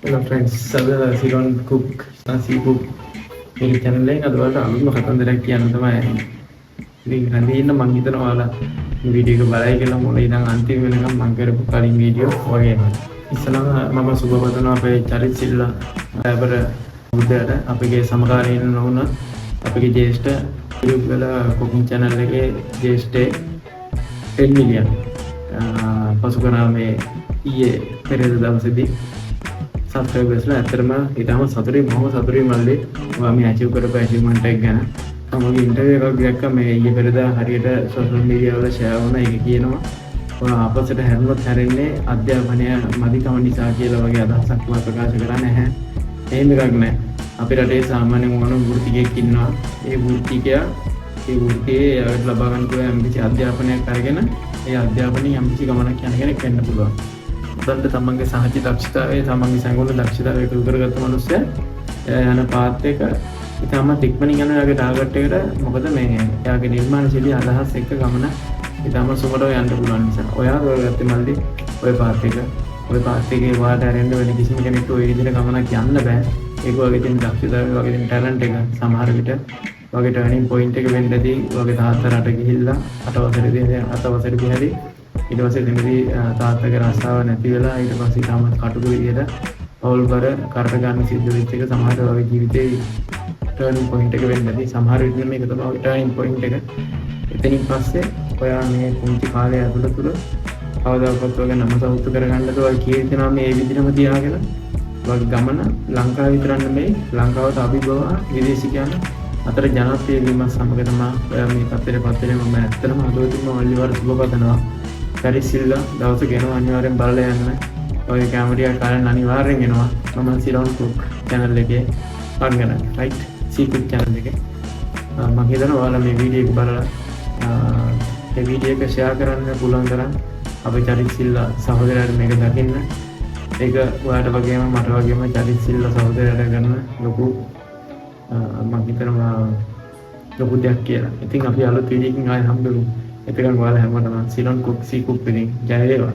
Hello friends, අද Ceylon cook සී cook මේ channel එකෙන් අද ඔයාලට අලුත්ම කතන්දරයක් කියන්න තමයි එන්නේ. ඉතින් රැඳී ඉන්න. මං හිතනවා ඔයාලා මේ වීඩියෝ එක බලයි කියලා, මුල ඉඳන් අන්තිම වෙනකම් මං කරපු කලින් වීඩියෝ වගේම. ඉස්සලම මම සුබ පතනවා අපේ චරිත් සිල්ලා දයාබර බුද්ධයාට, අපගේ සමකාලීන නොවුන අපගේ ජ්‍යෙෂ්ඨ වල කුකින් චැනල් එකේ ජ්‍යෙෂ්ඨ 10 මිලියන් පසු කරා මේ ඊයේ පෙරේද දවසේදී සබ්ස්ක්‍රයිබර්ස්ලා. ඇත්තටම ඊටම සතුටුයි, බොහොම සතුටුයි මල්ලි, ඔයා මේ ඇචීව් කරපු ඇචීව්මන්ට් එක ගැන. මම මගේ ඉන්ටර්විව් එකක් දැක්කා මේ ඊයේ පෙරේදා හරියට සෝෂල් මීඩියා වල ෂෙයා වුණා. ඒක කියනවා ඔයා ආපස්සට හැරුණොත් හැරෙන්නේ අධ්‍යාපනය මදිකම නිසා කියලා වගේ අදහසක් ඔයා ප්‍රකාශ කරා. නැහැ, එහෙම එකක් නෑ. අපේ රටේ සාමාන්‍යයෙන් ඕන වෘත්තිකයෙක් ඉන්නවා. ඒ වෘත්තිකයා ඒ වෘත්තියේ එයාට ලබා ගන්න පුළුවන් යම්කිසි අධ්‍යාපනයක් අරගෙන ඒ අධ්‍යාපනයේ යම්කිසි ගමනක් යන කෙනෙක් වෙන්න පුළුවන්. උදන්ට තමන්ගේ සහජ දක්ෂතාවය, තමන්ගේ සැඟවුණු දක්ෂතාවය එකතු කරගත්ත මනුස්සයා එයා යන පාත් එක ඉතාමත් ඉක්මනින් යනවා එයාගේ ටාගට් එකට. මොකද මේ එයාගේ නිර්මාණශීලී අදහස් එක්ක ගමන ඉතාම සුමටව යන්න පුළුවන් නිසා. ඔයා තෝරගත්තේ මල්ලි ඔය පාත් එක. ඔය පාත් එකේ ඔයාට ඇරෙන්න වෙන කිසිම කෙනෙක්ට ඔය විදිහට ගමනක් යන්න බෑ. ඒක වගේ තියෙන දක්ෂතාවය වගේ තියෙන ටැලන්ට් එක සමහර විට වගේ ටර්නින් පොයින්ට් එක වෙන්න ඇති. වගේ තාත්තා රට ගිහිල්ලා 8 වසරේදී, 7 වසරේදී හරි, ඊට පස්සේ එතනදී තාත්තගේ රස්සාව නැති වෙලා ඊට පස්සේ ඉතාමත් කටුක විදියට පවුල් බර කරට ගන්න සිද්ධ වෙච්ච එක සමහර වගේ ජීවිතේ ටර්නින් පොයින්ට් එක වෙන්න ඇති. සමහර විට මේක තමයි ටර්නින් පොයින්ට් එක. එතනින් පස්සේ ඔයා මේ පුංචි කාලය ඇතුළත තුල කවදාකවත් වගේ නම සවුත්තු කරගන්න ඔය කීර්ති නම මේ විදිහටම තියාගෙන වගේ ගමන ලංකාව විතරක් නෙමෙයි, ලංකාවට අභිබවා විදේශිකයන් අතර ජනප්‍රිය වීමත් සමග තමයි ඔයා මේ තත්ත්වයට පත් වෙන්නේ. මම ඇත්තටම හදවතින්ම මල්ලි වර සුබ පතනවා. පැරිස් සිල්ලා දවසක එනවා, අනිවාර්යෙන් බලලා යන්න. ඔය කැමරියා කාලෙන් අනිවාර්යෙන් එනවා. මම සිලොන් කුක් චැනල් එකේ පංගන රයිට් සී කුක් චැනල් එකේ. මම හිතනවා ඔයාලා මේ වීඩියෝ එක බලලා ඒ වීඩියෝ එක ෂෙයා කරන්න පුළුවන් තරම් අපේ චරිත් සිල්ලා සහෝදරයාට මේක දකින්න. ඒක ඔයාට වගේම මට වගේම චරිත් සිල්ලා සහෝදරයාට කරන ලොකු මං හිතනවා ලොකු දෙයක් කියලා. ඉතින් අපි අලුත් වීඩියෝ එකකින් ආයෙ හම්බෙමු. එතකන් ඔයාලා හැමෝටම සිලොන් කුක් සී කුක් විදින් ජය වේවා.